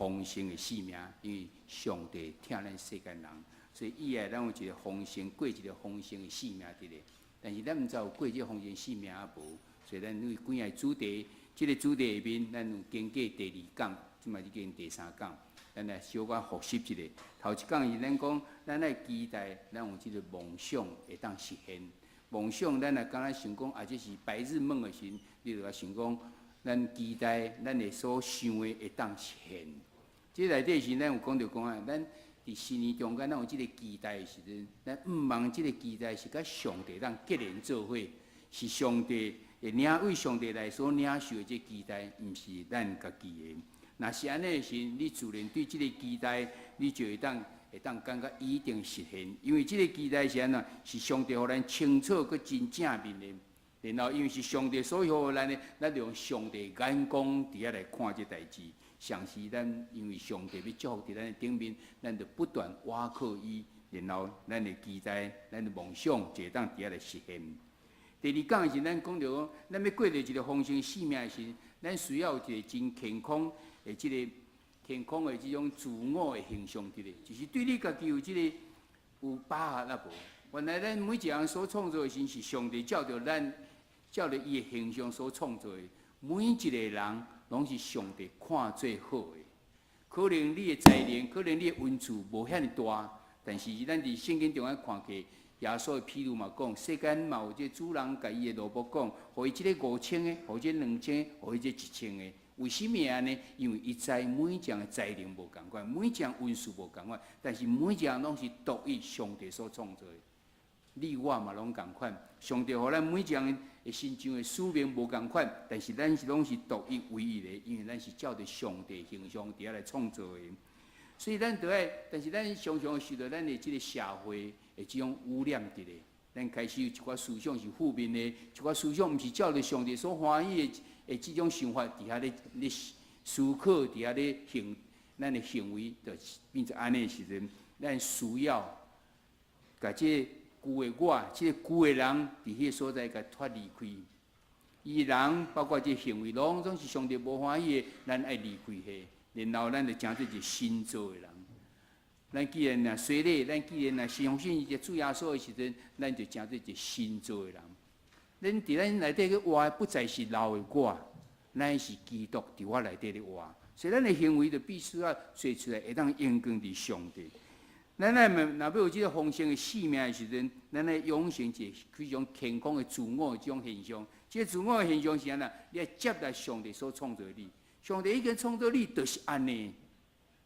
豐盛的生命，因為上帝疼咱世間人，所以伊愛咱有一個豐盛，過一個豐盛的生命佇咧。但是咱毋知有過這個豐盛生命抑無，所以咱有幾个主題，這個主題下面，咱有經過第二講，這擺已經第三講，咱來小可複習一下。頭一講是咱講，咱愛期待咱有這個夢想會當實現。夢想咱若敢若想講啊，這是白日夢的時，你就愛想講，咱期待咱的所想的會當實現。這內底是咱有講著講啊，咱佇新年中間，咱有這個期待的時陣，咱毋望這個期待是佮上帝當結連做伙，是上帝會領為上帝來所領受的這個期待，毋是咱家己的。若是按呢的時，你自然對這個期待，你就會當感覺一定實現，因為這個期待是按怎？是上帝予咱清楚閣真正面的。然後因為是上帝所予咱的，咱就用上帝眼光佇遐來看這代誌。像是咱因為上帝欲祝福佇咱的頂面，咱就不斷倚靠伊，然後咱的期待、咱的夢想就會當佇遐來實現。第二講是咱講著講，咱欲過著一個豐盛生命的時，咱需要有一個真健康的這個健康的這種自我的形象佇咧，就是對你家己有這個有把握抑無？原來咱每一個人所創造的時，是上帝照著咱照著伊的形象所創造的，每一個人攏是上帝看做好的。可能你的才能，可能你的恩賜無遐爾大，但是咱佇聖經中間看過，耶穌的譬喻嘛講，世間嘛有這主人共伊的奴僕講，予伊這個5000個，予伊這2000，予伊這1000個。為啥物按呢？因為伊知每一個人的才能無仝款，每一個人恩賜無仝款，但是每一個人攏是獨一上帝所創造的。你我嘛攏仝款，上帝予咱每一個人的身上的使命無仝款，但是咱是攏是獨一唯一的，因為咱是照著上帝形象佇遐來創造的。所以咱著愛，但是咱常常受著咱的這個社會的這種污染佇咧。咱開始有一寡思想是負面的，一寡思想毋是照著上帝所歡喜的的這種想法佇遐咧咧思考，佇遐咧行，咱的行為就變做按呢的時陣，咱需要共這個舊的我，這個舊的人佇彼個所在共脫離開。伊人包括這個行為，攏總是上帝無歡喜的，咱愛離開彼，然後咱就成做一個新造的人。咱既然若洗禮，咱既然若相信這主耶穌的時陣，咱就成做一個新造的人。咱佇咱內底去活的，不再是老的我，乃是基督佇我內底咧活。所以咱的行為就必須要做出來，會當榮光佇上帝。咱愛若欲有這個豐盛的生命的時陣，咱愛養成一個非常健康的自我的這種現象。這個自我的現象是按怎？你愛接納上帝所創造的你，上帝已經創造你，就是按呢。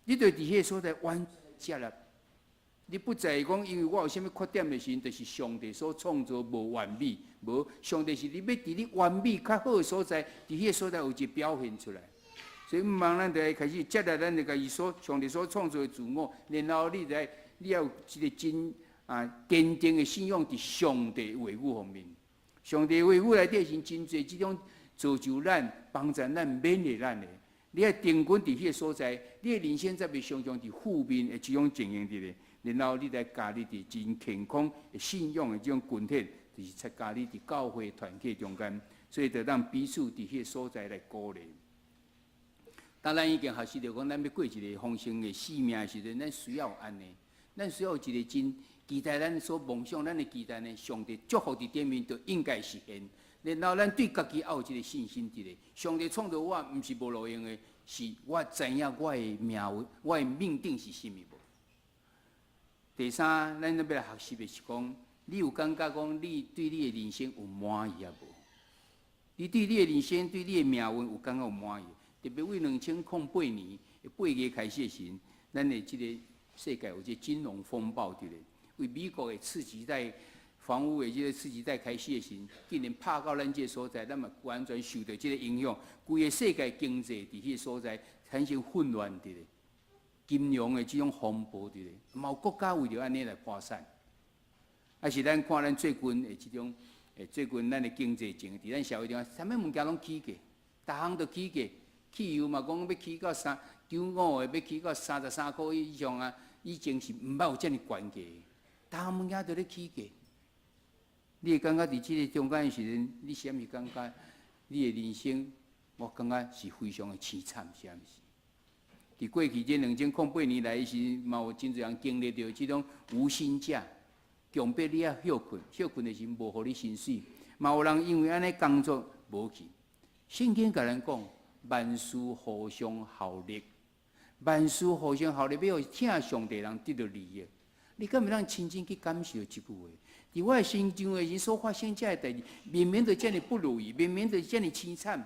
你就佇彼個所在完接納。你不再講，因為我有啥物缺點的時陣，就是上帝所創造無完美，無上帝是你欲佇你完美較好的所在，佇彼個所在有一個表現出來。所以毋茫咱就愛開始接納咱家己所上帝所創造的自我，然後你就愛你要有一個真堅定的信仰佇上帝話語方面。上帝話語內底是真濟這種造就咱、幫助咱、勉勵咱的。你愛定根佇彼個所在，你的人生才袂常常佇負面的這種情形佇咧。然後你來加入佇真健康的信仰的這種群體，就是參加你佇教會團契中間，所以就當彼此佇彼個所在來鼓勵。當咱已經學習著講，咱欲過一個豐盛的生命的時陣，咱需要按呢，咱需要一個真期待，咱所夢想，咱的期待呢，上帝祝福佇頂面就應該實現。然後咱對家己也有這個信心佇咧，上帝創造我，毋是無路用的，是我知影我的命運，我的命定是啥物無。第三，咱欲來學習的是講，你有感覺講你對你的人生有滿意抑無？你對你的人生、對你的命運有感覺有滿意？特別為2008年8月開始的時，咱的這個世界有這個金融風暴佇咧，為美國的次級貸房屋的這個次級貸開始的時，竟然拍到咱這個所在，咱嘛完全受著這個影響，規个世界經濟佇彼個所在產生混亂佇咧，金融的這種風暴佇咧，嘛有國家為著按呢來破產。啊是咱看咱最近的這種，最近咱的經濟情，佇咱社會中，啥物物件攏起價，逐項都起價，汽油嘛講欲起到3.95的，欲起到33箍以上啊！以前是毋捌有遮爾懸價，逐項物件都咧起價。你會感覺佇這個中間的時陣，你是毋是感覺你的人生，我感覺是非常的淒慘，是毋是？佇過去這2008年來時，嘛有真濟人經歷著這種無薪假，強迫你愛歇睏，歇睏的時無予你薪水，嘛有人因為按呢工作無去。聖經共咱講，萬事互相效力，萬事互相效力，欲予疼上帝人得著利益。你敢會當親身去感受這句話？佇我的身上的時所發生這个代誌，明明就遮爾不如意，明明就遮爾淒慘。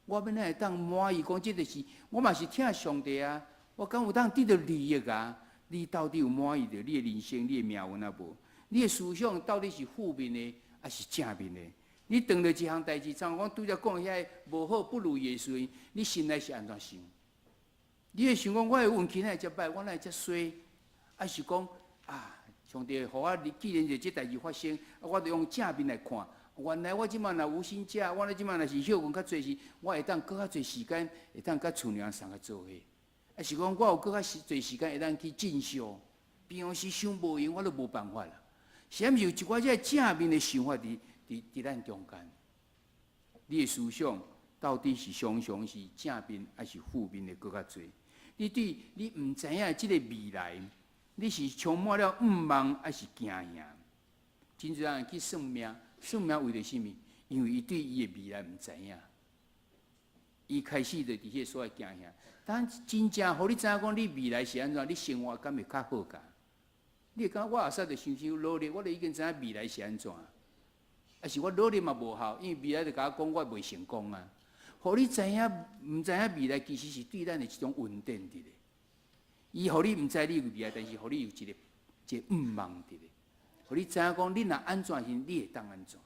我欲按怎會當滿意講，這就是我嘛是疼上帝啊！我敢有當得著利益啊？你到底有滿意著你的人生、你的命運啊無？你的思想到底是負面的，抑是正面的？你當著一項代誌，像我拄才講遐個無好不如意的時陣，你心內是按怎想？你會想講，我的運氣哪會遮歹，我哪會遮衰？抑是講啊，上帝予我，既然就這代誌發生，我就用正面來看。原來我這馬若無薪假，我咧這馬若是歇睏較濟時，我會當閣較濟時間，會當佮厝內人相佮做伙。抑是講我有閣較濟時間會當去進修。平常時想無閒，我都無辦法啦。是毋是有一寡這正面的想法佇咱中間？你的思想到底是常常是正面抑是負面的閣較濟？你對你毋知影這個未來，你是充滿了向望抑是驚嚇？真濟人去算命。算命為著啥物？因為伊對伊的未來毋知影，伊開始就佇彼個所在驚嚇。但真正予你知影講，你未來是按怎，你生活敢會較好㗎？你會感覺我後生就傷傷努力，我就已經知影未來是按怎。抑是我努力嘛無效，因為未來就共我講我袂成功啊。予你知影，毋知影未來其實是對咱的一種恩典佇咧。伊予你毋知你有未來，但是予你有一個向望佇咧。予你知影講，你若按怎時，你會當按怎。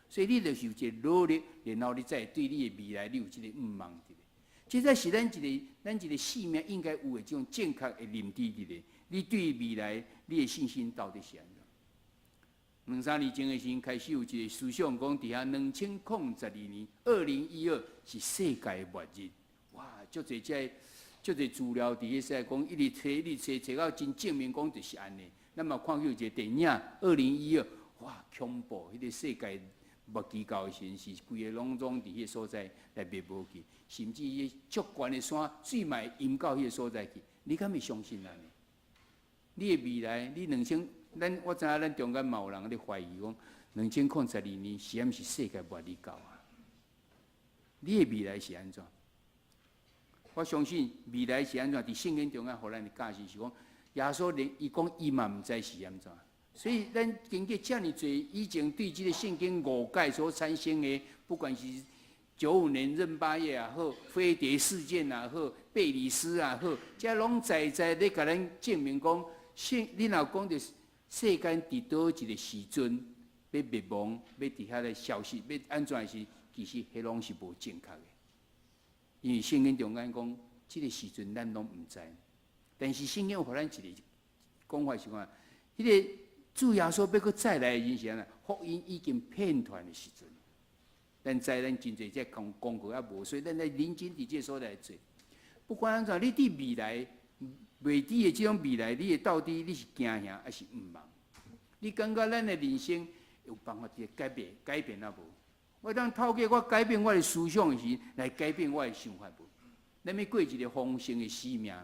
所以你就是有一個努力，然後你才會對你的未來，你有這個向望佇咧。這才是咱一個生命應該有的這種正確的認知佇咧。你對未來，你的信心到底是按怎？兩三年前的時陣，開始有一個思想講，佇遐2012年，2012是世界末日。哇！足濟這足濟資料佇彼說講，一直揣一直揣，揣到真證明講就是按呢。咱嘛看去有一個電影，二零一二，哇！恐怖！彼個世界末期到的時陣，是規个攏總佇彼個所在來滅無去，甚至彼足懸的山水嘛會淹到彼個所在去。你敢會相信按呢？你的未來，你兩千，咱我知影咱中間嘛有人咧懷疑講，2012年是毋是世界末日到啊？你的未來是按怎？我相信未來是按怎？佇聖經中間，予咱的教示是講，耶穌連伊講伊嘛毋知是按怎。所以咱經過遮爾濟以前對這個聖經誤解所產生的，不管是95年閏八月也好，飛碟事件也好，貝里斯也好，這攏在在咧共咱證明講，聖你若講著世間佇佗一個時陣欲滅亡，欲佇遐咧消失，欲按怎時，其實彼攏是無正確的。因為聖經中間講，這個時陣咱攏毋知。但是聖經有予咱一個講法是講，彼個主耶穌欲閣再來的時陣，福音已經遍傳的時陣。咱知咱真濟這功課猶無，所以咱來認真佇這個所在做。不管按怎，你對未來未知的這種未來，你會到底你是驚嚇抑是向望？你感覺咱的人生有辦法佇改變改變啊無？我當透過我改變我的思想時，來改變我的想法無？咱欲過一個豐盛的生命，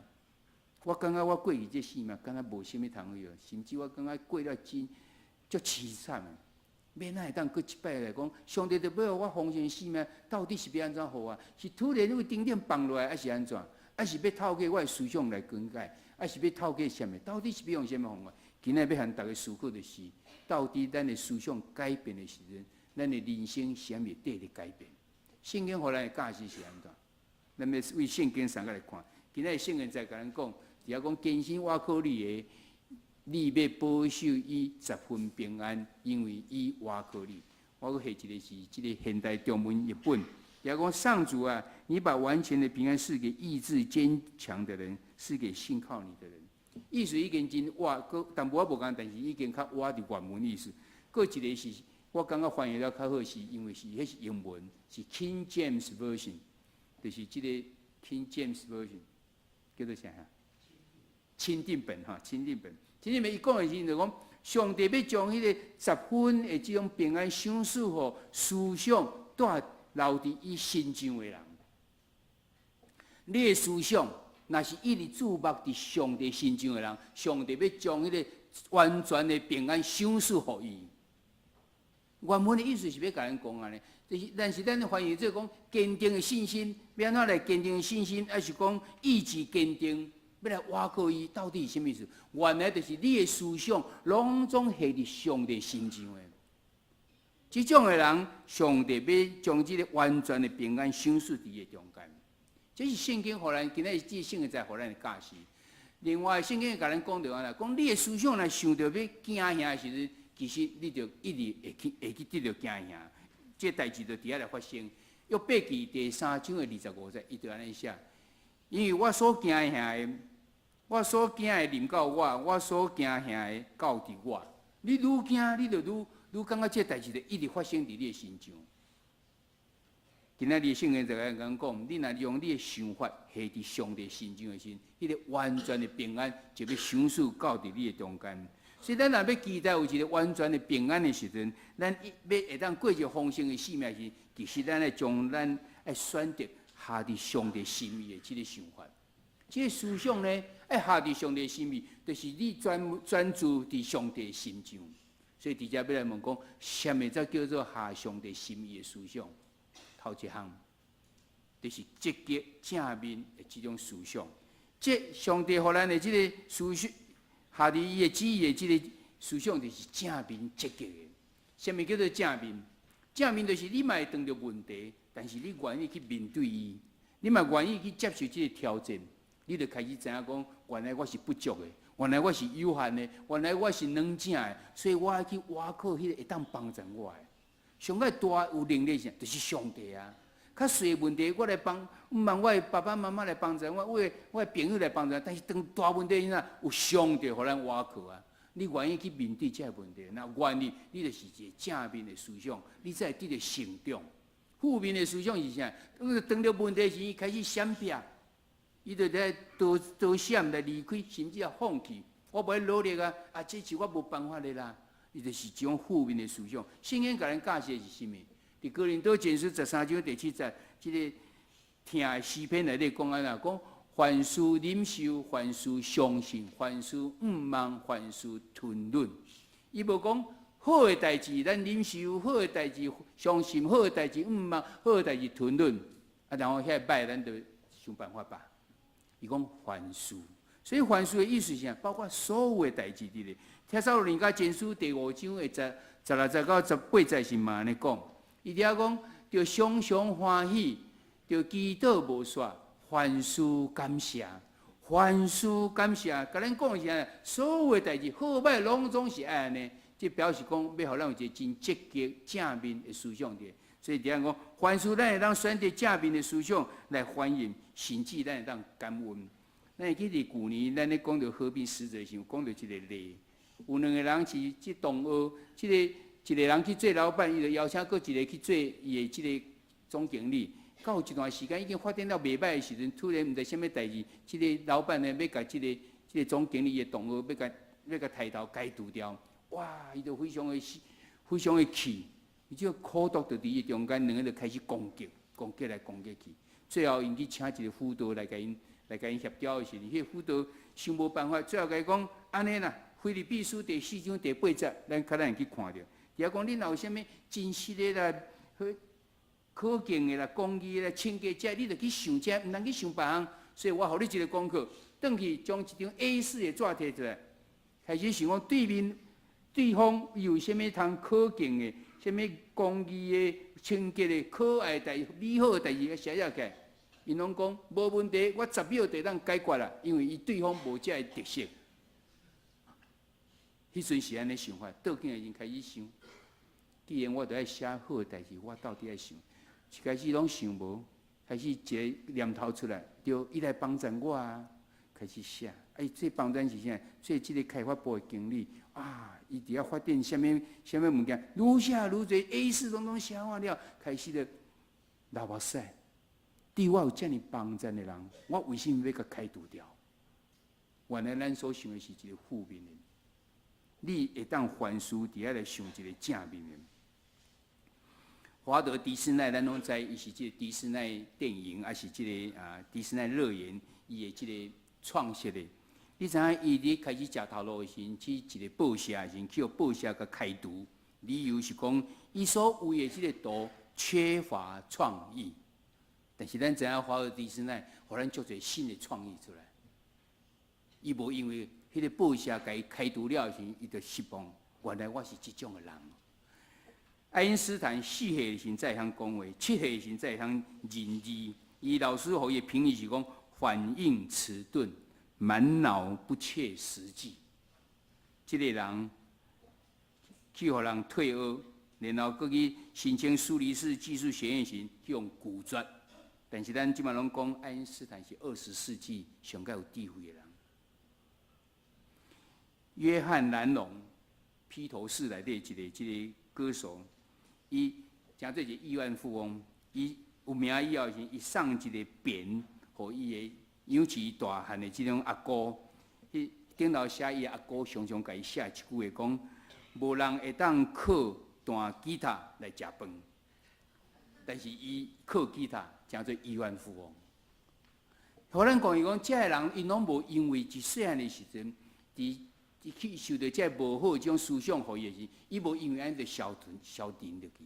我感覺我過去這生命敢若無啥物通用，甚至我感覺過了真足淒慘的。欲按怎會當閣一擺來講，上帝就欲予我豐盛生命，到底是欲按怎予我？是突然為頂點放落來，抑是按怎？抑是欲透過我的思想來更改？抑是欲透過啥物？到底是欲用啥物方法？今仔欲予大家思考的是，到底咱的思想改變的時陣，咱的人生啥物綴咧改變？聖經予咱的教示是按怎？咱欲為聖經三個來看。今仔聖經在共咱講，只要講堅心倚靠你的，你欲保守伊十分平安，因為伊倚靠你。我閣下一個是這個現代中文譯本，也講上主啊，你把完全的平安賜給意志堅強的人，賜給信靠你的人。意思已經真活，閣淡薄仔無仝，但是已經較活佇原文意思。閣一個是，我感覺翻譯了較好，是因為是彼是英文，是 King James Version，就是這個 King James Version，叫做啥？欽定本哈，欽定本。欽定本伊講的是就講，上帝欲將彼個十分的這種平安賞賜予思想蹛留佇伊身上的人。你的思想若是一直注目佇上帝身上的人，上帝欲將彼个完全的平安賞賜予伊。原文的意思是欲共咱講按呢，就是，但是咱翻譯做講堅定的信心，欲按怎來堅定的信心，抑是講意志堅定，欲來倚靠伊，到底是啥物意思？原來就是你的思想攏總繫佇上帝身上的。這種的人，上帝欲將這个完全的平安賞賜佇伊的中間。這是聖經予咱今仔日這聖經在予咱的教示。另外，聖經共咱講著按呢，講你的思想若想著欲驚嚇的時陣，其實你就一直會去得著驚嚇，這代誌就佇遐來發生。約伯記第三章的25節，伊就按呢寫：因為我所驚嚇的，我所驚的臨到我，我所驚嚇的到佇我。你愈驚，你就愈愈感覺這代誌就一直發生佇你的身上。今仔日聖經就按呢講，你若用你的想法繫佇上帝身上的時，彼個完全的平安就欲賞賜到佇你的中間。所以，咱若欲期待有一个完全的平安的時陣，咱欲會當過一个豐盛的生命時，其實咱愛將咱愛選擇下佇上帝心意的這个想法。這个思想呢，愛下佇上帝心意，就是你專注佇上帝身上。所以，佇遮欲來問講，啥物才叫做下上帝心意的思想？頭一項，就是積極正面的這種思想。這上帝予咱的這个思想，下佇伊的旨意的這个思想，就是正面積極的。啥物叫做正面？正面就是你嘛會碰著問題，但是你願意去面對伊，你嘛願意去接受這个挑戰，你就開始知影講，原來我是不足的，原來我是有限的，原來我是軟正的，所以我愛去倚靠彼个會當幫助我的。上蓋大有能力是，就是上帝啊！較細問題我來幫，毋茫我的爸爸媽媽來幫助我，我的朋友來幫助，但是當大問題時陣，有上帝予咱倚靠啊！你願意去面對這个問題，若願意，你就是一個正面的思想，你才會得著成長。負面的思想是啥？當碰著問題時，開始閃避，伊就咧躲躲閃來離開，甚至也放棄。我無愛努力啊！啊，這是我無辦法的啦。伊就是這種負面的思想。聖經共咱教示的是啥物？佇哥林多前書13章第7節，這个疼的詩篇內底講按怎講？凡事忍受，凡事相信，凡事向望，凡事吞忍。伊無講好的代誌咱忍受，好的代誌相信，好的代誌向望，好的代誌吞忍。啊，然後遐歹咱就想辦法吧。伊講凡事，所以凡事的意思是啥？包括所有的代誌佇咧。帖撒羅尼迦前書第五章的16節到18節是嘛按呢講？伊佇遐講，著常常歡喜，著祈禱無煞，凡事感謝，凡事感謝。共咱講是啥？所有的代誌好歹攏總是愛按呢。這表示講欲予咱有一个真積極正面的思想佇。所以佇遐講，凡事咱會當選擇正面的思想來反應，甚至咱會當感恩。咱會記得舊年咱咧講著和平使者時，有講著一个例。有兩个人是這同學，這个一个人去做老闆，伊就邀請閣一个去做伊的這个總經理。到有一段時間已經發展到袂䆀的時陣，突然毋知啥物代誌，這个老闆呢欲共這个總經理的同學欲共刣頭解除掉。哇！伊就非常的氣，伊這個苦毒就佇伊中間，兩个就開始攻擊，攻擊來攻擊去。最後𪜶去請一个輔導來共𪜶協調的時陣，彼個輔導想無辦法，最後共伊講按呢啦。腓立比書第四章第八節，咱較咱會去看著。佇遐講，恁若有啥物真實的啦、可敬的啦、公義的啦、清潔這，你著去想這，毋通去想別項。所以我予你一个功課，轉去將一張 A4 的紙提出來，開始想講對面對方有啥物通可敬的、啥物公義的、清潔的、可愛的代、美好的代誌，寫寫起來。𪜶攏講無問題，我10秒就會當解決啦，因為伊對方無這个特色。彼陣是按呢想法，倒轉來已經開始想。既然我著愛寫好的代誌，我到底愛想？一開始攏想無，開始一个念頭出來，對，伊來幫贊我啊，開始寫。啊，伊這幫贊是啥？做這个開發部的經理啊，伊佇遐發展啥物啥物物件，愈寫愈濟，A4攏總寫完了，開始咧流目屎。對我有遮爾幫贊的人，我為啥物欲共開除掉？原來咱所想的是一个負面的。你會當凡事佇遐來想一个正面的。華德迪士尼，咱攏知，伊是這个迪士尼電影，抑是這个迪士尼樂園。伊的這个創設的。你知影伊佇開始食頭路的時陣，去一個報社的時陣，去予報社共開除，理由是講伊所畫的這个圖缺乏創意。但是咱知影華爾迪斯奈，予咱足濟新的創意出來。伊無因為彼个報社共伊開除了時，伊就失望。原來我是這種的人。愛因斯坦4歲的時陣才會曉講話，7歲的時陣才會曉認字。伊老師予伊的評語是講反應遲鈍，滿腦不切實際。這個人去予人退學，然後閣去申請蘇黎世技術學院時，去予拒絕。但是咱這馬攏講愛因斯坦是20世紀上蓋有智慧的人。約翰藍儂，披頭士內底一个這个歌手，伊成做一个億萬富翁。伊有名以後時，伊送一个匾予伊的養飼伊大漢的這種阿姑。彼頂頭寫伊阿姑常常共伊寫一句話講：無人會當靠彈吉他來食飯，但是伊靠吉他成做億萬富翁。予咱講伊講，這个人𪜶攏無因為一細漢的時陣，佇去受著這無好這種思想予伊的時，伊無因為按呢就消沉消沉落去。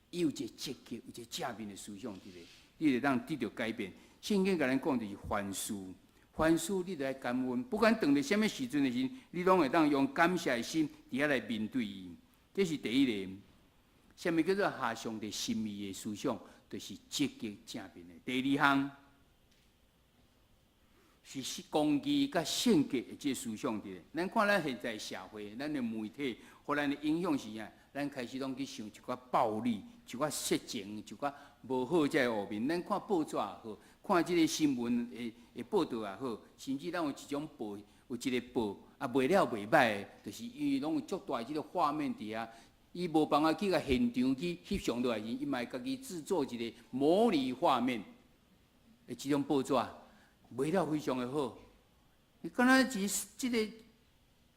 伊有一個積極、有一個正面的思想佇咧，你會當得著改變。聖經共咱講就是凡事，凡事你著愛感恩，不管當佇啥物時陣的時，你攏會當用感謝的心佇遐來面對伊。這是第一个。啥物叫做合上帝心意的思想？就是積極正面的。第二項是公義佮聖潔的這個思想佇咧。咱看咱現在社會，咱的媒體予咱的影響是啥？咱開始攏去想一寡暴力、一寡色情、一寡無好這个畫面。咱看報紙也好，看這个新聞的的報導也好，甚至咱有一種報，有一個報啊，賣了袂䆀的，就是因為攏有足大的這个畫面佇遐，伊無辦法去共現場去翕相落來時，伊嘛會家己製作一個模擬畫面的這種報紙，賣了非常的好。你敢若是這個，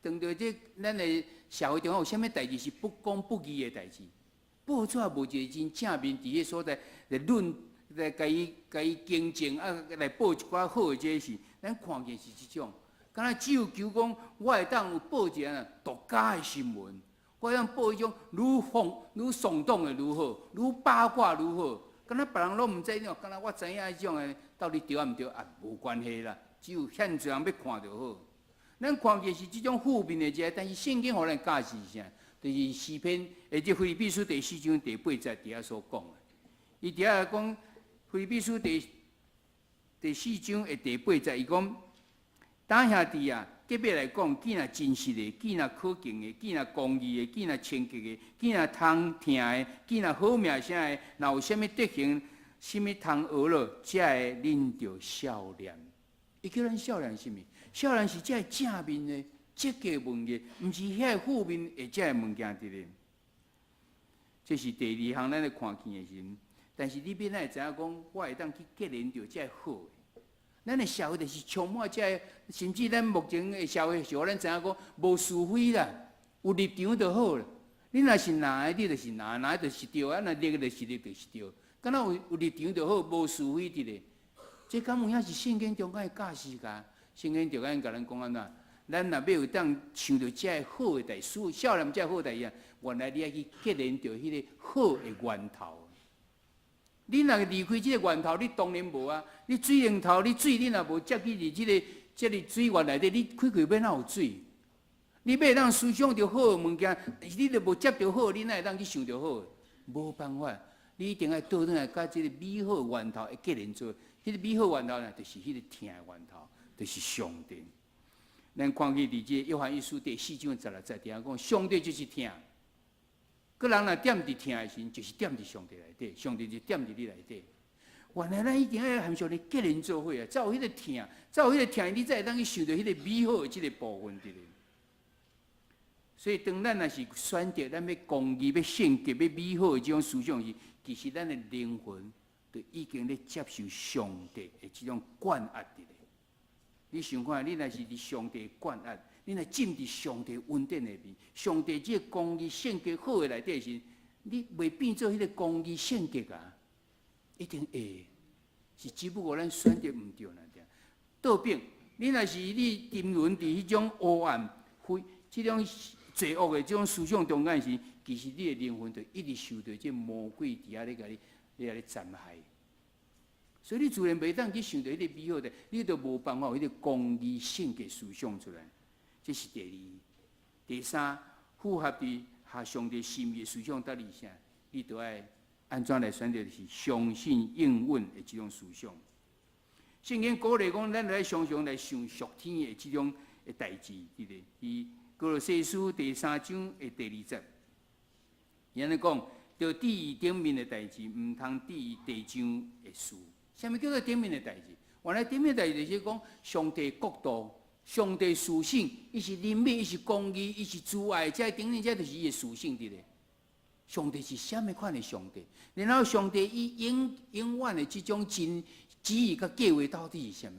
當著這咱的社會中有啥物代誌是不公不義的代誌？報紙無一個真正面佇彼所在來論來共伊共伊更正啊，來報一寡好的這個事，咱看見是這種，敢若只有求講，我會當有報一个獨家的新聞，我會當報彼種愈轟愈聳動的愈好，愈八卦愈好。敢若別人攏毋知影，敢若我知影彼種的，到底對抑毋對啊？無關係啦，只有遐濟人欲看就好。咱看見是這種負面的這個，但是聖經予咱教示是啥？就是詩篇，或者腓立比書第四章第八節佇遐所講的。伊佇遐講腓立比書第四章的第八節，伊講：膽兄弟啊，結尾來講，既若真實的，既若可敬的，既若公義的，既若清潔的，既若通疼的，既若好名聲的，若有啥物德行，啥物通學囉，這个恁著效念。伊叫咱效念啥物？效念是這个正面的、積極物件，毋是遐個負面的這个物件佇咧。這是第二項，咱咧看見的時陣。但是你欲按怎會知影講，我會當去結連著這个好的？咱的社會就是充滿這个，甚至咱目前的社會是予咱知影講無是非啦，有立場就好啦。你若是藍的，你就是藍，藍就是對；啊，若綠的就是綠，就是對。敢若有立場就好，無是非佇咧。這敢有影是聖經中間的教示㗎？聖經中間共咱講按怎？咱若欲有當想著這个好的代誌，效念這个好代誌啊，原來你愛去結連著彼个好的源頭。你若離開這個源頭，你當然無啊。你水龍頭，你水你若無接去佇這個水源內底，你開開欲哪有水？你欲會當思想著好的物件，你著無接著好，你哪會當去想著好？無辦法，你一定愛倒轉來，佮這個美好源頭會結連做。彼個美好源頭呢，就是彼個疼的源頭，就是上帝。咱看見佇這個約翰一書第四章十六節，佇遐講，上帝就是疼。個人若踮佇疼的時陣，就是踮佇上帝內底，上帝就踮佇你內底。原來咱一定愛和上帝結連做伙啊，才有彼個疼，才有彼個疼，你才會當去想著彼個美好的這個部分佇咧。所以，當咱若是選擇咱欲公義、欲聖潔、欲美好的這種思想時，其實咱的靈魂就已經咧接受上帝的這種關愛佇咧。你想看，你若是佇上帝關愛，你若浸佇上帝恩典內面，上帝這個公義聖潔好的內底時，你袂變做彼個公義聖潔啊？一定會，是只不過咱選擇毋對爾爾。倒反，你若是你沉淪佇彼種黑暗、非這種罪惡的這種思想中間時，其實你的靈魂就一直受著這魔鬼佇遐咧共你、咧共你殘害。所以你自然袂當去想著彼个美好的，你就無辦法有彼个公義聖潔思想出來。這是第二。第三，符合佇合上帝心意的思想到底啥？你著愛按怎來選擇？就是相信應允的這種思想。聖經鼓勵講，咱來常常來想屬天的這種的代誌，佇咧佇歌羅西書第三章的第二節，伊按呢講，著注意頂面的代誌，毋通注意地上的事。啥物叫做頂面的代誌？原來頂面代誌就是講上帝國度、上帝屬性，伊是憐憫，伊是公義，伊是慈愛，這頂面這就是伊的屬性佇咧。上帝是啥物款的上帝？然後上帝伊永永遠的這種真旨意佮計劃到底是啥物？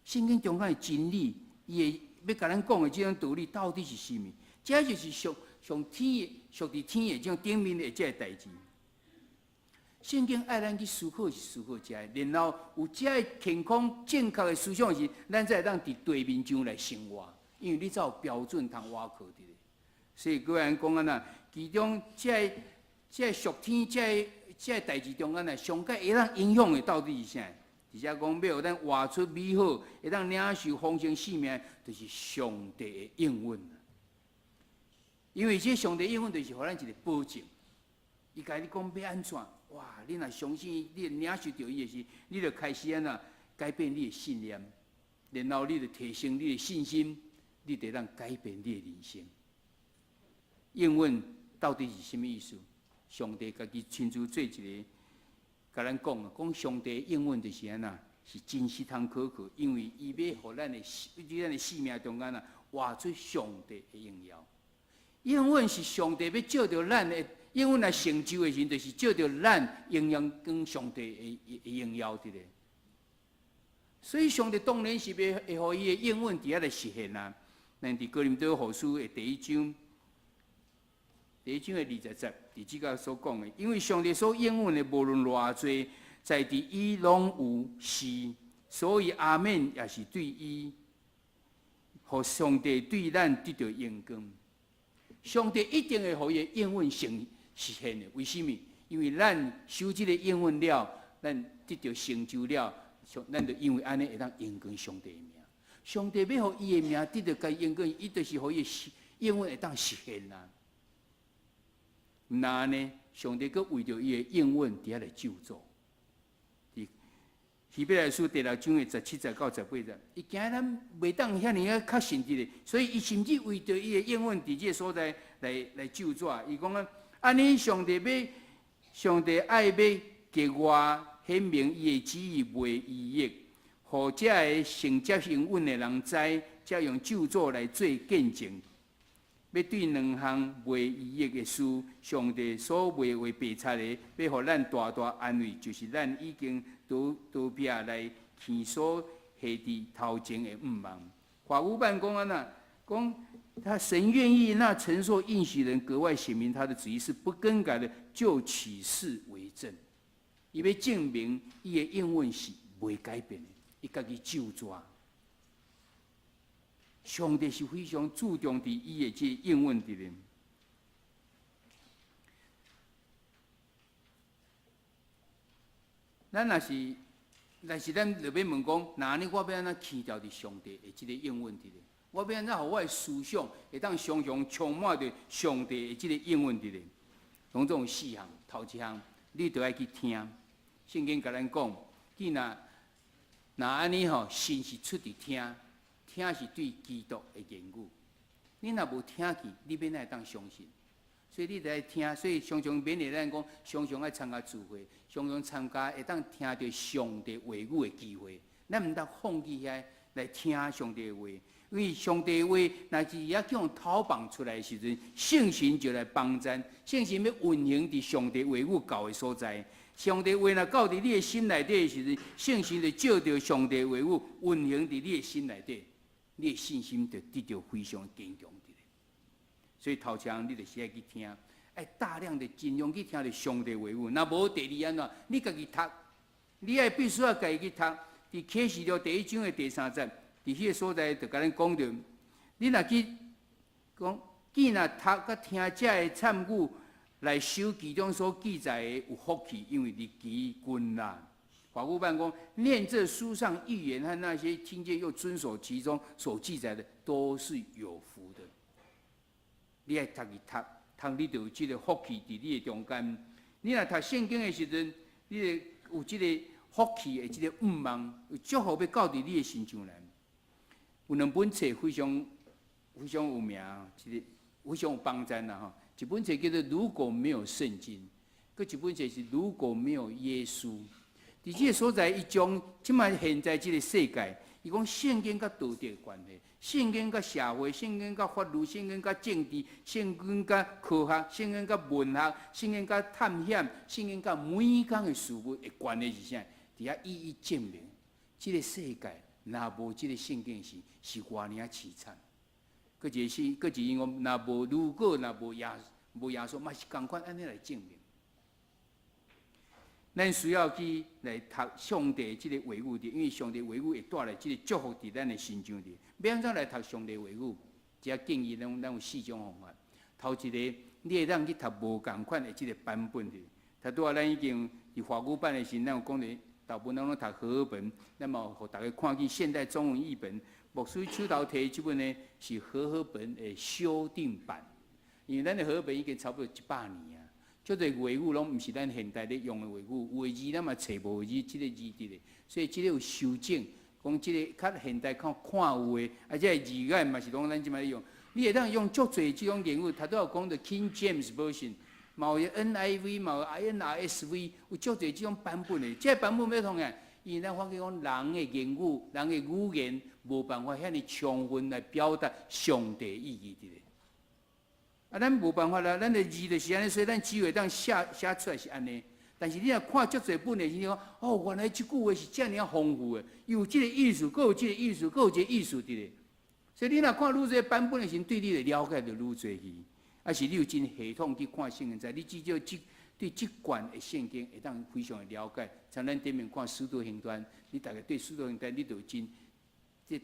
聖經中間的真理，伊會欲共咱講的這種道理到底是啥物？這就是屬上天的、屬佇天的這種頂面的這个代誌。聖經愛咱去思考是思考這个，然後有這个健康正確的思想時，咱才會當佇地面上來生活，因為你才有標準通倚靠佇咧。所以閣按講按怎，其中這个這个屬天這个這个代誌中間呢，上蓋會當影響的到底是啥？而且講欲予咱活出美好，會當領受豐盛生命，就是上帝的應允。因為這上帝應允就是予咱一個保證，伊共你講欲按怎，哇！你若相信，你領受著伊的時，你就開始按怎改變你的信念，然後你就提升你的信心，你就當改變你的人生。應允到底是啥物意思？上帝家己親自做一个，共咱講，講上帝應允就是按怎，是真實通可靠，因為伊欲予咱的，佇咱的生命中間啊，活出上帝的榮耀。應允是上帝欲藉著咱的應允來成就的時，就是藉著咱榮耀跟上帝的榮耀佇咧。所以上帝當然是欲會予伊的應允佇遐來實現啊。咱佇哥林多後書的第一章，第一章的20節，佇這個所講的，因為上帝所應允的無論偌濟，在佇伊攏有是，所以阿們也是對伊，予上帝對咱得著榮光。上帝一定會予伊的應允成實現的。為什麼？因為咱受這个應允了，咱得著成就了，咱就因為按呢會當榮光上帝的名。上帝欲予伊的名得著共榮光，伊就是予伊的應允會當實現啊。毋但按呢，上帝閣為著伊的應允佇遐來咒詛。佇希伯來書第六章的17節到18節，伊驚咱袂當遐爾仔確信佇咧，所以伊甚至為著伊的應允佇這个所在來來咒詛。伊講啊，按呢上帝欲，上帝愛欲格外顯明伊的旨意袂移易，予這个承接應允的人知，才用咒詛來做見證。欲對兩項袂移易的事，上帝所袂話白賊的，欲予咱大大安慰，就是咱已經逃逃避來棄所下佇頭前的向望。華語版講按怎，講他神願意那承受應許人格外顯明他的旨意是不更改的，就起誓為證。伊欲證明伊的應允是袂改變的，伊家己咒詛。上帝是非常注重佇伊的這个應允佇咧。咱若是，若是咱就欲問講，那按呢我欲按怎徛牢佇上帝的這个應允佇咧？我欲按怎予我的思想會當常常充滿著上帝的這个應允佇咧？攏總有四項，頭一項，你著愛去聽。聖經共咱講，既若若按呢吼，信是出佇聽。聽是對基督的言語，你若無聽去，你欲按怎會當相信？所以你著愛聽，所以常常勉勵咱講，常常愛參加聚會，常常參加會當聽著上帝話語的機會。咱毋通放棄遐來聽上帝的話，因為上帝的話若是猶去予偷放出來的時陣，聖神就來幫贊，聖神欲運行佇上帝話語到的所在。上帝話若到佇你的心內底的時陣，聖神就藉著上帝話語運行佇你的心內底。你的信心就得著非常堅強佇咧。所以頭前你就是愛去聽，愛大量的盡量去聽著上帝話語。若無第二按怎，你家己讀，你愛必須愛家己去讀。佇啟示錄第一章的第三節，佇彼个所在就共咱講著，你若去講，見若讀佮聽這个讖語來守其中所記載的有福氣，因為日期近啦。法語版講，念這書上預言和那些聽見又遵守其中所記載的，都是有福的。你愛讀伊讀，讀你就有這个福氣佇你的中間。你若讀聖經的時陣，你會有這个福氣的這个盼望，有祝福欲到佇你的身上來。有兩本冊非常非常有名，這个非常有幫贊啦吼。一本冊叫做《如果沒有聖經》，閣一本冊是《如果沒有耶穌》。佇這个所在，伊將這擺現在這个世界，伊講聖經佮道德的關係，聖經佮社會，聖經佮法律，聖經佮政治，聖經佮科學，聖經佮文學，聖經佮探險，聖經佮每工的事物的關係是啥？佇遐一一證明，這个世界若無這个聖經時，是偌爾凄慘。閣一个是，閣一個講，若無如果若無耶穌，嘛是仝款按呢來證明。咱需要去來讀上帝這个話語的，因為上帝話語會帶來這个祝福佇咱的身上的。欲按怎來讀上帝話語？這建議咱有四種方法。頭一个，你會當去讀無仝款的這个版本的。頭拄仔咱已經佇華語版的時，咱有講的，大部分攏讀和合本，咱嘛予逐家看見現代中文譯本。牧師手頭提這本呢是和合本的修訂版，因為咱的和合本已經差不多100年啊。足濟話語攏毋是咱現代咧用的話語，有的字咱嘛揣無字，這个字佇咧，所以這个有修正，講這个較現代較看有的，啊，這个字眼嘛是攏咱這擺咧用。你會當用足濟這種言語，頭拄有講著 King James Version，嘛有 NIV，嘛有 NRSV，有足濟這種版本的。這个版本欲創啥？因為咱發覺講人的言語、人的語言無辦法遐爾充分來表達上帝意義佇咧。啊，咱無辦法啦，咱的字就是按呢，所以咱只會當寫寫出來是按呢。但是你若看足濟本的時，你講哦，原來這句話是遮爾豐富的，有這个意思，閣有這个意思，閣有這个意思佇咧。所以你若看愈濟版本的時，對你的了解就愈濟去。啊，是你有真系統去看聖經，知你至少這對這卷的聖經會當非常的了解。像咱頂面看《使徒行傳》，你大概對《使徒行傳》你就有真這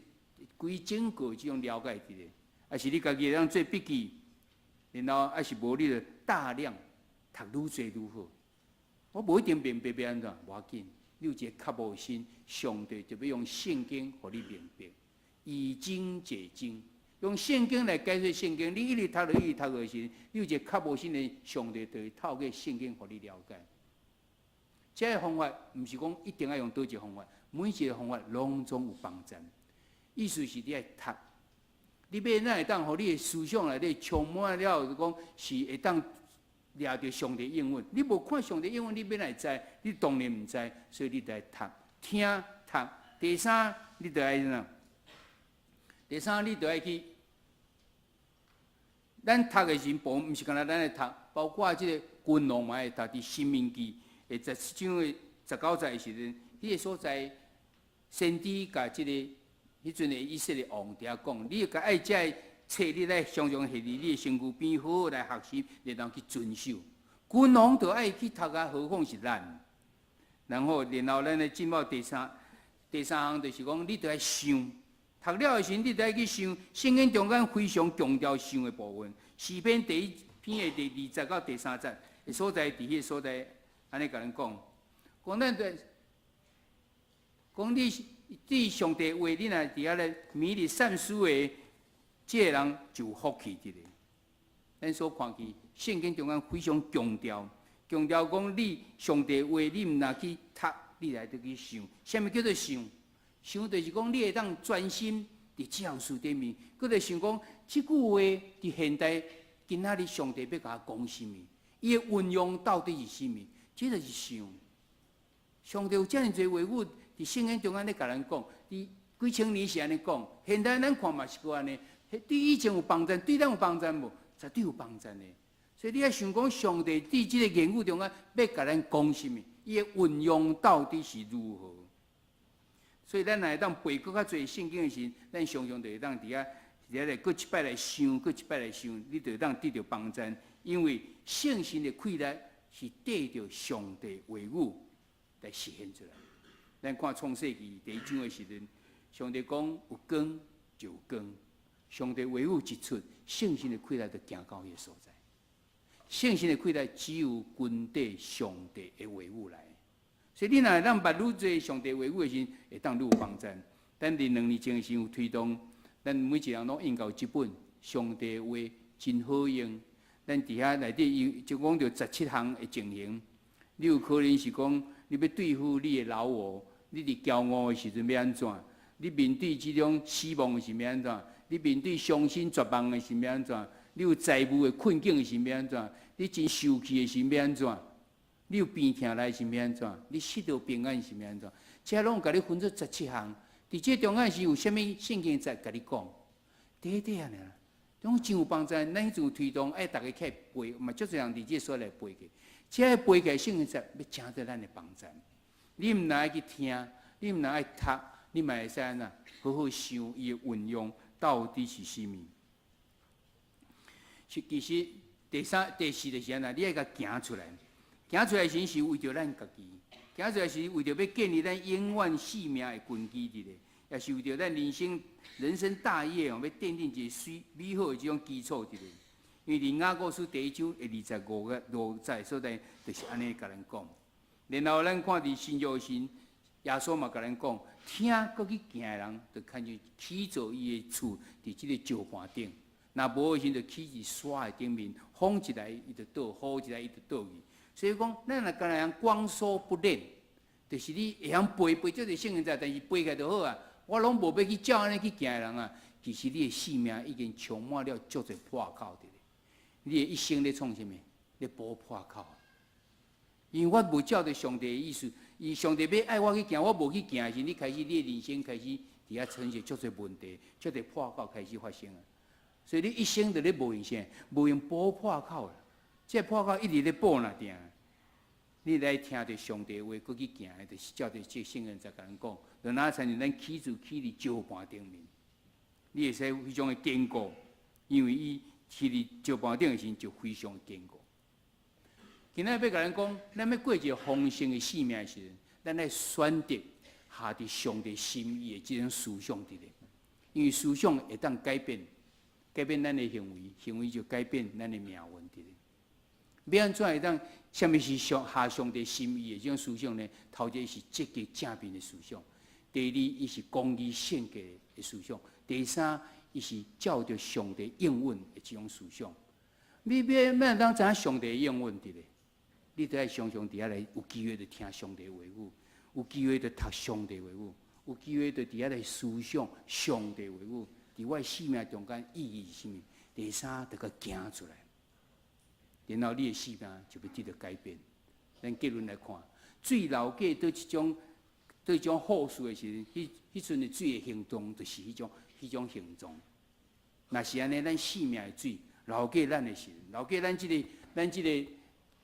規整個這種了解佇咧。啊，是你家己會當做筆記。然後抑是無你就大量讀愈濟愈好。我無一定明白欲按怎，無要緊，你有一個渴慕的心，上帝就欲用聖經予你明白，以經解經，用聖經來解說聖經。你一直讀落，一直讀落時，你有一個渴慕心的，上帝就會透過聖經予你了解。這个方法毋是講一定愛用佗一个方法，每一个方法攏總有幫贊。意思是你愛讀。你欲哪會當予你的思想內底充滿了，就講是會當掠著上帝應允。你無看上帝應允，你欲哪會知？你當然毋知，所以你得讀、聽、讀。第三，你著愛怎？第三，你著愛去。咱讀的時陣，毋是干焦咱來讀，包括這个君王嘛愛讀。佇申命記的17章的19節的時陣，彼个所在，先知共這个。彼陣的以色列王佇遐講，你共愛這个冊，你來常常繫佇你的身軀邊，好好來學習，然後去遵守。君王都愛去讀啊，何況是咱？然後咱來進到第三，第三項就是講，你著愛想，讀了的時陣，你著愛去想。聖經中間非常強調想的部分。詩篇第一篇的第二節到第三節的所在，佇彼个所在，按呢共咱講，講咱著講你。對上帝話，你若佇遐咧每日善思的，這个人就有福氣佇咧。咱所看見聖經中間非常強調，強調講你上帝話，你毋若去讀，你來得去想。啥物叫做想？想就是講你會當專心佇這項事頂面，閣來想講這句話佇現代今仔日上帝欲共我講啥物？伊的運用到底是啥物？這就是想。上帝有遮爾濟話語。佇聖經中間咧共咱講，佇幾千年是按呢講，現代咱看嘛是閣按呢。對以前有幫贊，對咱有幫贊無？絕對有幫贊的。所以你愛想講，上帝佇這個言語中間欲共咱講啥物？伊的運用到底是如何？所以咱若會當背閣較濟聖經的時，咱常常就會當佇遐佇遐來閣一擺來想，閣一擺來想，你就會當得著幫贊。因為聖神的氣力是缀著上帝話語來實現出來。咱看創世記第一章的時陣，上帝講有光就有光，上帝話語一出，聖神的氣力就行到彼个所在。聖神的氣力只有根據上帝的話語來，所以你若會當捌愈濟上帝話語的時陣，會當愈有幫贊。咱佇2年前的時有推動，咱每一個人攏印到這本上帝的話真好用。咱佇遐內底有就講著17項的情形，你有可能是講你欲對付你的老我，你佇驕傲的時陣欲按怎？你面對這種死亡的時欲按怎？你面對傷心絕望的時欲按怎？你有財務的困境的時欲按怎？你真受氣的時欲按怎？你有病痛來時欲按怎？你失著平安時欲按怎？這攏共你分做十七項。佇這中間是有啥物聖經在共你講？短短爾，攏真有幫助。咱彼陣有推動，愛逐家起來背，嘛足濟人佇這所來背過。這個背起來聖經節欲成做咱的幫助。你毋但愛去聽，你毋但愛讀，你嘛會使按怎好好想伊的運用到底是啥物？是其實第三、第四就是按怎，你愛共行出來。行出來時是為著咱家己，行出來是為著欲建立咱永遠性命的根基佇咧，也是為著咱人生大業哦，欲奠定一個水美好的這種基礎佇咧。因為佇雅各書第一章的25個5節所在，就是按呢共咱講。然後咱看佇新約時，耶穌嘛共咱講，聽閣去行的人，就親像起造伊的厝佇這個石盤頂，若無的時陣就起佇沙的頂面，風一來伊就倒，雨一來伊就倒去。所以講，咱若干焦光說不練，就是你會曉背背這個聖經節，但是背起來就好啊。我攏無欲去照按呢去行的人啊，其實你的生命已經充滿了足濟破口佇咧。你的一生咧創啥物？咧補破口。因為我無照著上帝的意思，伊上帝欲愛我去行，我無去行的時，你開始你的人生開始佇遐出現足濟問題，足濟破口開始發生啊。所以你一生就咧無閒啥，無閒補破口啦。這個破口一直咧補若定。你來聽著上帝話，閣去行的，就是照著這聖經在共咱講，就若親像咱起厝起佇石盤頂面，你會使非常的堅固，因為伊起佇石盤頂的時陣就非常堅固。今仔欲共咱講，咱欲過一个豐盛的生命的時陣，咱愛選擇合佇上帝心意的這種思想佇咧，因為思想會當改變，改變咱的行為，行為就改變咱的命運佇咧。欲按怎會當？啥物是上合上帝心意的這種思想呢？頭一个是積極正面的思想，第二，伊是公義性格的思想，第三，伊是照著上帝應允的這種思想。你欲欲當知影上帝的應允佇咧？你著愛常常佇遐來有機會就聽上帝話語，有機會就讀上帝話語，有機會就佇遐來思想上帝話語，佇我的生命中間意義是啥物？第三，就共行出來。然後你的生命就欲得著改變。咱結論來看，水流過佗一種好處的時陣，彼陣的水的形狀就是彼種形狀。若是按呢，咱生命的水流過咱的時陣，流過咱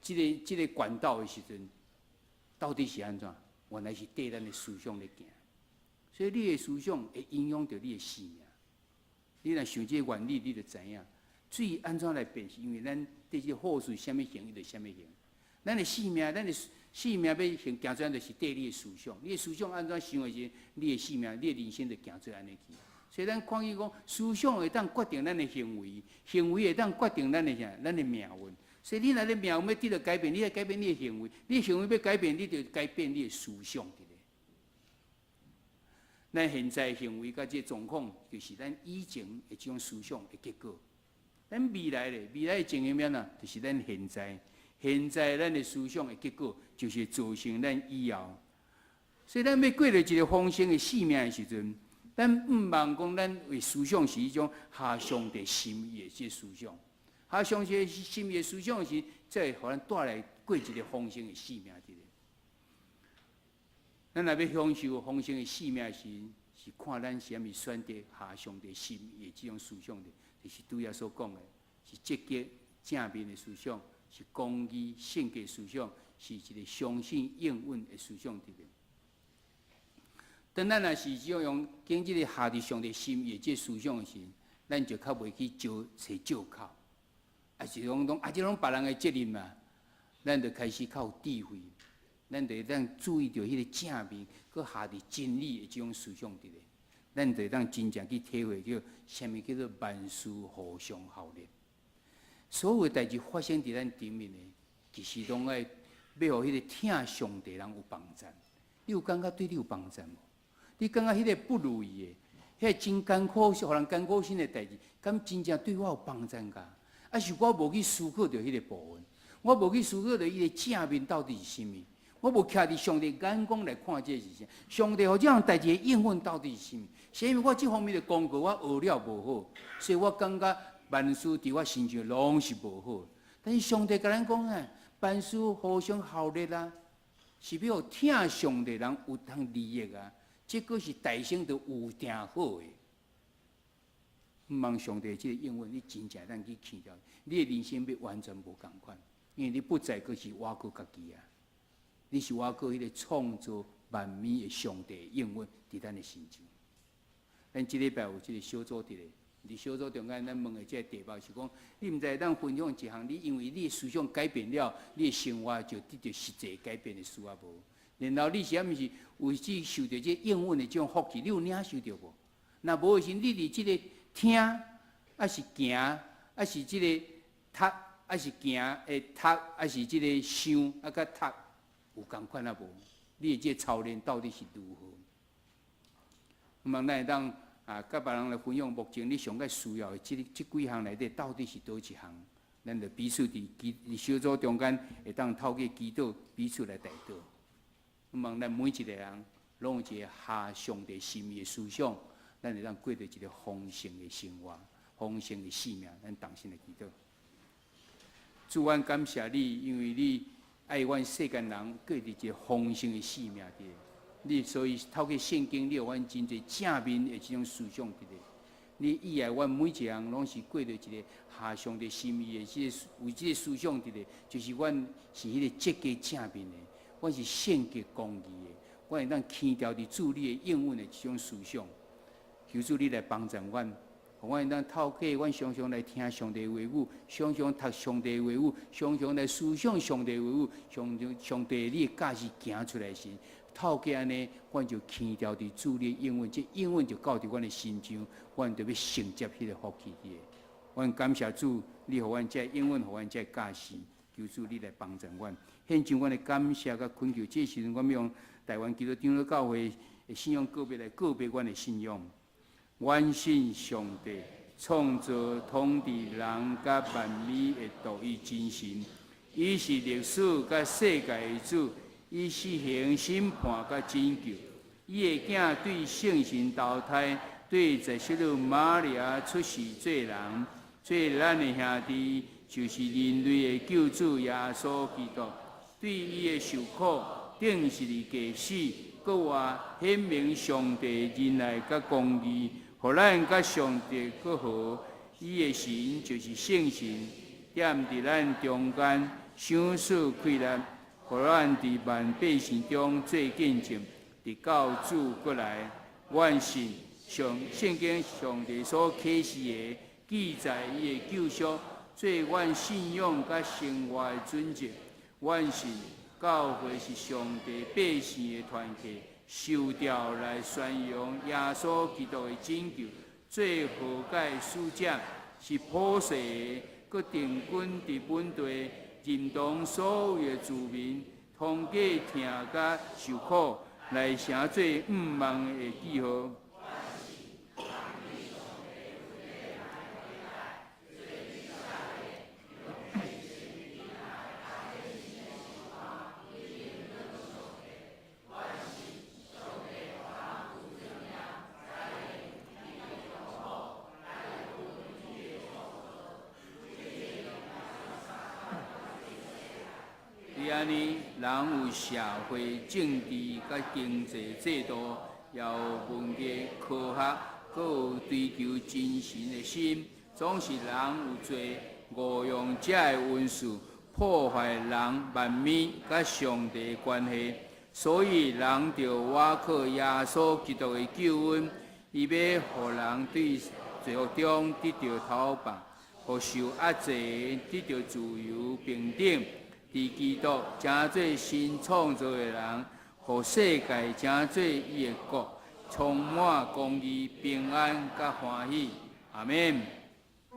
這個管道的時陣，到底是按怎？原來是綴咱的思想咧行。所以你的思想會影響著你的生命。你若想這個原理，你就知影。水按怎來變？是因為咱對這個雨水啥物形，伊就啥物形。咱的生命欲行行出來，就是綴你的思想。你的思想按怎想的時，你的生命、你的人生就行做按呢去。所以咱看見講，思想會當決定咱的行為，行為會當決定咱的啥？咱的命運。所以你若咧命運欲得著改變，你愛改變你的行為，你的行為欲改變，你就改變你的思想佇咧。咱現在行為佮這個狀況，就是咱以前的這種思想的結果。咱未來咧，未來的情形欲按怎？就是咱現在，現在咱的思想的結果，就是造成咱以後。所以咱欲過著一个豐盛的生命的時陣，咱毋望講咱的思想是彼種合上帝心意的這個思想，合上帝心意的思想時，才會予咱帶來過一个豐盛的生命佇咧。咱若欲享受豐盛的生命時，是看咱是啥物選擇合上帝心意的這種思想的，就是拄仔所講的，是積極正面的思想，是公義性格思想，是一个相信應允的思想佇咧。當咱若是這樣經這个合佇上帝心意的這個思想時，咱就較袂去招揣借口，啊是講講啊，這攏別人的責任嘛，咱就開始較有智慧。咱就會當注意著彼个正面，閣合佇真理的這種思想佇咧，咱就會當真正去體會著啥物叫做萬事互相效力。所有代誌發生佇咱頂面的，其實攏愛欲予彼個疼上帝人有幫贊。你有感覺對你有幫贊無？你感覺彼个不如意的，彼个真艱苦、予人艱苦心的代誌，敢真正對我有幫贊㗎？抑是我無去思考著彼个部分，我無去思考著伊的正面到底是啥物？我無徛佇上帝眼光來看這個是啥？上帝予這項代誌的應允到底是啥物？是因為我這方面的功課我學了無好，所以我感覺萬事佇我身上攏是無好。但是上帝共咱講啊，萬事互相效力啊，是欲予疼上帝人有通利益啊。這個是代先都預定好的。毋望上帝這個應允，你真正當去起掉，你的人生欲完全無仝款，因為你不再閣是倚靠家己啊。你是倚靠彼個創造萬物的上帝應允佇咱的身上。咱這禮拜有這個小組佇咧，佇小組中間，咱問的這個題目是講，你毋知咱分享一項，你因為你的思想改變了，你的生活就得著實際改變的事啊無？然後你是抑毋是有去受著這應允的這種福氣？你有領受著無？若無的時，你佇這個聽，抑是行，抑是這個讀，抑是行會讀，抑是這個想，啊佮讀。有仝款啊無？你的這個操練到底是如何？希望咱會當啊，佮別人來分享，目前你上蓋需要的這這幾項內底，到底是佗一項？咱就彼此佇祈小組中間，會當透過祈禱彼此來代禱。希望咱每一個人攏有一個合上帝心意的思想，咱會當過著一個豐盛的生活、豐盛的生命。咱同心來祈禱。主，阮感謝你，因為你愛阮世間人過佇一個豐盛的生命佇。你所以透過聖經，你予阮真濟正面的這種思想佇咧。你意愛阮每一個人攏是過著一個合上帝心意的這個為這個思想佇咧，就是阮是彼個積極正面的，阮是聖潔公義的，阮會當牽牢佇主你的應允的這種思想。求主你來幫助阮，予阮會當透過阮常常來聽上帝話語，常常讀上帝話語，常常來思想上帝話語，常常上帝你的教示行出來時，透過按呢，阮就牽牢佇主你的應允，這應允就到佇阮的身上，阮就欲承接彼个福氣佇。阮感謝主，你予阮這應允，予阮這教示，求主你來幫助阮。獻上阮的感謝佮懇求，這時陣，阮欲用台灣基督長老教會的信仰告白來告白阮的信仰。阮信上帝，創造統治人佮萬物的獨一真神，伊是歷史佮世界的主，伊施行審判佮拯救。伊的囝對聖神投胎，對十色女瑪利亞出世做人，做咱的兄弟，就是人類的救主耶穌基督。對伊的受苦，釘十字架死，閣活，顯明上帝仁愛佮公義，予咱佮上帝閣和。伊的神就是聖神，踮佇咱中間，賞賜氣力，予咱佇萬百姓中做見證，直到主閣來。阮信上聖經上帝所啟示的記載伊的救贖，做阮信仰佮生活的準則。阮信教會是上帝百姓的團體，受召來宣揚耶穌基督的拯救，做和解使者，是普世的，閣定根佇本地，認同所有的住民，通過疼佮受苦來成做向望的記號。伫按呢，人有社會、政治佮經濟制度，也有文藝、科學，閣有追求真神的心。總是人有罪，誤用這个恩賜，破壞人萬物佮上帝的關係。所以人著倚靠耶穌基督的救恩，伊欲予人對罪惡中得著逃放，予受壓制的得著自由平等。佇基督成做新創造的人，予世界成做伊的國，充滿公義、平安佮歡喜。阿們。